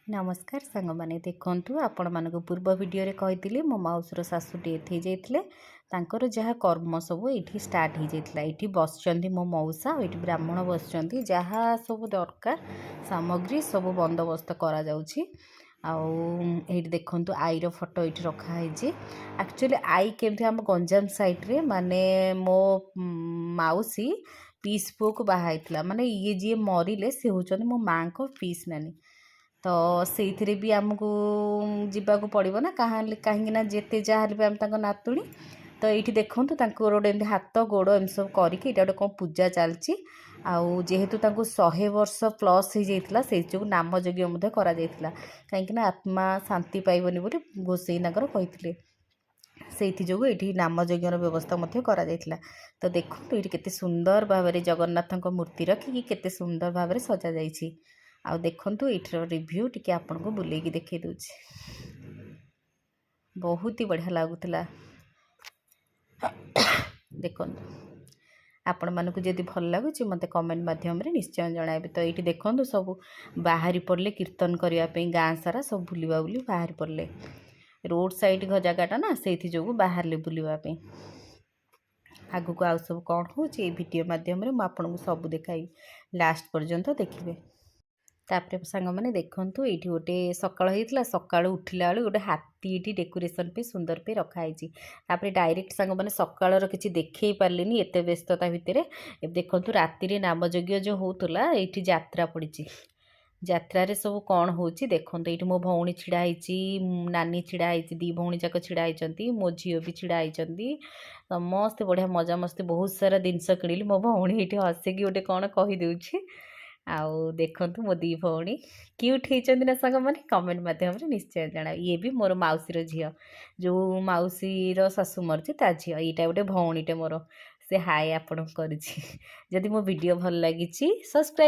ନମସ୍କାର ସାଙ୍ଗମାନେ। ଦେଖନ୍ତୁ, ଆପଣମାନଙ୍କୁ ପୂର୍ବ ଭିଡ଼ିଓରେ କହିଥିଲି, ମୋ ମାଉସୀର ଶାଶୁ ଡେଥ୍ ହେଇଯାଇଥିଲେ। ତାଙ୍କର ଯାହା କର୍ମ ସବୁ ଏଇଠି ଷ୍ଟାର୍ଟ ହେଇଯାଇଥିଲା। ଏଇଠି ବସିଛନ୍ତି ମୋ ମଉସା ଆଉ ଏଇଠି ବ୍ରାହ୍ମଣ ବସିଛନ୍ତି। ଯାହା ସବୁ ଦରକାର ସାମଗ୍ରୀ, ସବୁ ବନ୍ଦୋବସ୍ତ କରାଯାଉଛି। ଆଉ ଏଇଠି ଦେଖନ୍ତୁ, ଆଈର ଫଟୋ ଏଇଠି ରଖାହେଇଛି। ଆକ୍ଚୁଆଲି ଆଈ କେମିତି ଆମ ଗଞ୍ଜାମ ସାଇଡ଼୍ରେ, ମାନେ ମୋ ମାଉସୀ ପିଇସି ପୁଅକୁ ବାହା ହେଇଥିଲା। ମାନେ ଇଏ ଯିଏ ମରିଲେ, ସେ ହେଉଛନ୍ତି ମୋ ମାଆଙ୍କ ପିଇସି ନାନୀ। ତ ସେଇଥିରେ ବି ଆମକୁ ଯିବାକୁ ପଡ଼ିବ ନା, କାହିଁକି ନା ଯେତେ ଯାହା ହେଲେ ବି ଆମେ ତାଙ୍କ ନାତୁଣୀ। ତ ଏଇଠି ଦେଖନ୍ତୁ, ତାଙ୍କର ଗୋଟେ ଏମିତି ହାତ ଗୋଡ଼ ଏମିତି ସବୁ କରିକି ଏଇଟା ଗୋଟେ କ'ଣ ପୂଜା ଚାଲିଛି। ଆଉ ଯେହେତୁ ତାଙ୍କୁ 100 ବର୍ଷ ପ୍ଲସ୍ ହେଇଯାଇଥିଲା, ସେଇ ଯୋଗୁଁ ନାମଯଜ୍ଞ ମଧ୍ୟ କରାଯାଇଥିଲା, କାହିଁକିନା ଆତ୍ମା ଶାନ୍ତି ପାଇବନି ବୋଲି ଗୋସେଇ ତାଙ୍କର କହିଥିଲେ। ସେଇଥି ଯୋଗୁଁ ଏଇଠି ନାମଯଜ୍ଞର ବ୍ୟବସ୍ଥା ମଧ୍ୟ କରାଯାଇଥିଲା। ତ ଦେଖନ୍ତୁ, ଏଇଠି କେତେ ସୁନ୍ଦର ଭାବରେ ଜଗନ୍ନାଥଙ୍କ ମୂର୍ତ୍ତି ରଖିକି କେତେ ସୁନ୍ଦର ଭାବରେ ସଜାଯାଇଛି। ଆଉ ଦେଖନ୍ତୁ, ଏଇଠିର ରିଭ୍ୟୁ ଟିକେ ଆପଣଙ୍କୁ ବୁଲେଇକି ଦେଖେଇ ଦେଉଛି। ବହୁତ ହି ବଢ଼ିଆ ଲାଗୁଥିଲା। ଦେଖନ୍ତୁ, ଆପଣମାନଙ୍କୁ ଯଦି ଭଲ ଲାଗୁଛି, ମୋତେ କମେଣ୍ଟ ମାଧ୍ୟମରେ ନିଶ୍ଚୟ ଜଣାଇବେ। ତ ଏଇଠି ଦେଖନ୍ତୁ, ସବୁ ବାହାରି ପଡ଼ିଲେ କୀର୍ତ୍ତନ କରିବା ପାଇଁ। ଗାଁ ସାରା ସବୁ ବୁଲିବା ବୋଲି ବାହାରି ପଡ଼ିଲେ। ରୋଡ଼ ସାଇଡ଼୍ ଜାଗାଟା ନା, ସେଇଥି ଯୋଗୁଁ ବାହାରିଲେ ବୁଲିବା ପାଇଁ। ଆଗକୁ ଆଉ ସବୁ କ'ଣ ହେଉଛି, ଏଇ ଭିଡ଼ିଓ ମାଧ୍ୟମରେ ମୁଁ ଆପଣଙ୍କୁ ସବୁ ଦେଖାଇବି। ଲାଷ୍ଟ ପର୍ଯ୍ୟନ୍ତ ଦେଖିବେ। ତାପରେ ସାଙ୍ଗମାନେ ଦେଖନ୍ତୁ, ଏଇଠି ଗୋଟେ ସକାଳ ହେଇଥିଲା। ସକାଳୁ ଉଠିଲା ବେଳକୁ ଗୋଟେ ହାତୀ ଏଇଠି ଡେକୋରେସନ୍ ପାଇଁ ସୁନ୍ଦର ପାଇଁ ରଖାହେଇଛି। ତାପରେ ଡାଇରେକ୍ଟ ସାଙ୍ଗମାନେ, ସକାଳର କିଛି ଦେଖେଇ ପାରିଲିନି ଏତେ ବ୍ୟସ୍ତତା ଭିତରେ। ଏବେ ଦେଖନ୍ତୁ, ରାତିରେ ନାମଯଜ୍ଞ ଯେଉଁ ହେଉଥିଲା, ଏଇଠି ଯାତ୍ରା ପଡ଼ିଛି। ଯାତ୍ରାରେ ସବୁ କ'ଣ ହେଉଛି ଦେଖନ୍ତୁ। ଏଇଠି ମୋ ଭଉଣୀ ଛିଡ଼ା ହେଇଛି, ନାନୀ ଛିଡ଼ା ହେଇଛି, ଦୁଇ ଭଉଣୀ ଯାକ ଛିଡ଼ା ହେଇଛନ୍ତି, ମୋ ଝିଅ ବି ଛିଡ଼ା ହେଇଛନ୍ତି। ସମସ୍ତେ ବଢ଼ିଆ ମଜାମସ୍ତି, ବହୁତ ସାରା ଜିନିଷ କିଣିଲି। ମୋ ଭଉଣୀ ଏଇଠି ହସିକି ଗୋଟେ କ'ଣ କହିଦେଉଛି। ଆଉ ଦେଖନ୍ତୁ, ମୋ ଦୁଇ ଭଉଣୀ କ୍ୟୁଟ୍ ହେଇଛନ୍ତି ନା ସାଙ୍ଗମାନେ? କମେଣ୍ଟ ମାଧ୍ୟମରେ ନିଶ୍ଚୟ ଜଣାଅ। ଇଏ ବି ମୋର ମାଉସୀର ଝିଅ, ଯେଉଁ ମାଉସୀର ଶାଶୁ ମରିଛି ତା ଝିଅ। ଏଇଟା ଗୋଟେ ଭଉଣୀଟେ ମୋର, ସେ ହାଏ ଆପଣଙ୍କୁ କରିଛି। ଯଦି ମୋ ଭିଡ଼ିଓ ଭଲ ଲାଗିଛି, ସବସ୍କ୍ରାଇବ୍